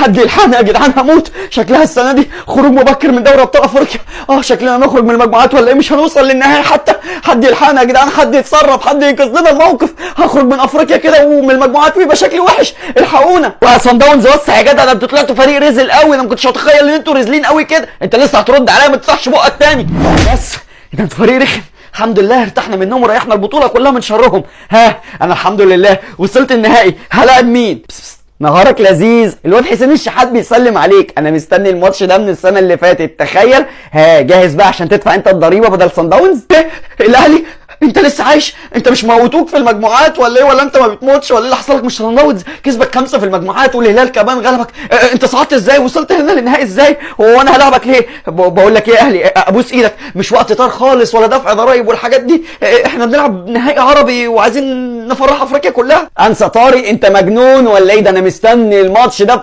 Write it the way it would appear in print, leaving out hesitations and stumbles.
حد يلحقنا يا جدعان، هموت. شكلها السنة دي خروج مبكر من دوري ابطال افريقيا. شكلنا نخرج من المجموعات ولا ايه؟ مش هنوصل للنهائي حتى. حد يلحقنا يا جدعان، حد يتصرف، حد ينقذ لنا الموقف. هخرج من افريقيا كده ومن المجموعات ويبقى شكلي وحش. الحقونا. وصن داونز وسع يا جدع، ده انتوا طلعتوا فريق رزل قوي، انا ما كنتش اتخيل ان انتوا رزلين قوي كده. انت لسه هترد عليا؟ ما تفتحش بقك تاني. بس ده انتوا فريق رخم. الحمد لله ارتحنا منهم وريحنا البطولة كلها من شرهم. ها انا الحمد لله وصلت النهائي. هلاعب مين؟ بس بس. نهارك لذيذ. الواد حسين الشحات بيسلم عليك. انا مستني الماتش ده من السنة اللي فاتت، تخيل. ها جاهز بقى عشان تدفع انت الضريبة بدل صن داونز؟ إيه؟ الاهلي انت لسه عايش؟ انت مش موتوك في المجموعات ولا ايه؟ ولا انت ما بتموتش ولا ايه اللي حصل لك؟ مش صن داونز كسبك 5 في المجموعات والهلال كمان غلبك. اه انت صعدت ازاي؟ وصلت هنا للنهائي ازاي؟ هو انا هلعبك ليه؟ بقول لك ايه يا اهلي، ابوس ايدك، مش وقت طار خالص ولا دفع ضرايب والحاجات دي. احنا بنلعب نهائي عربي وعايزين نفرح افريقيا كلها. انسى طارق، انت مجنون ولا ايه؟ ده انا مستني الماتش ده.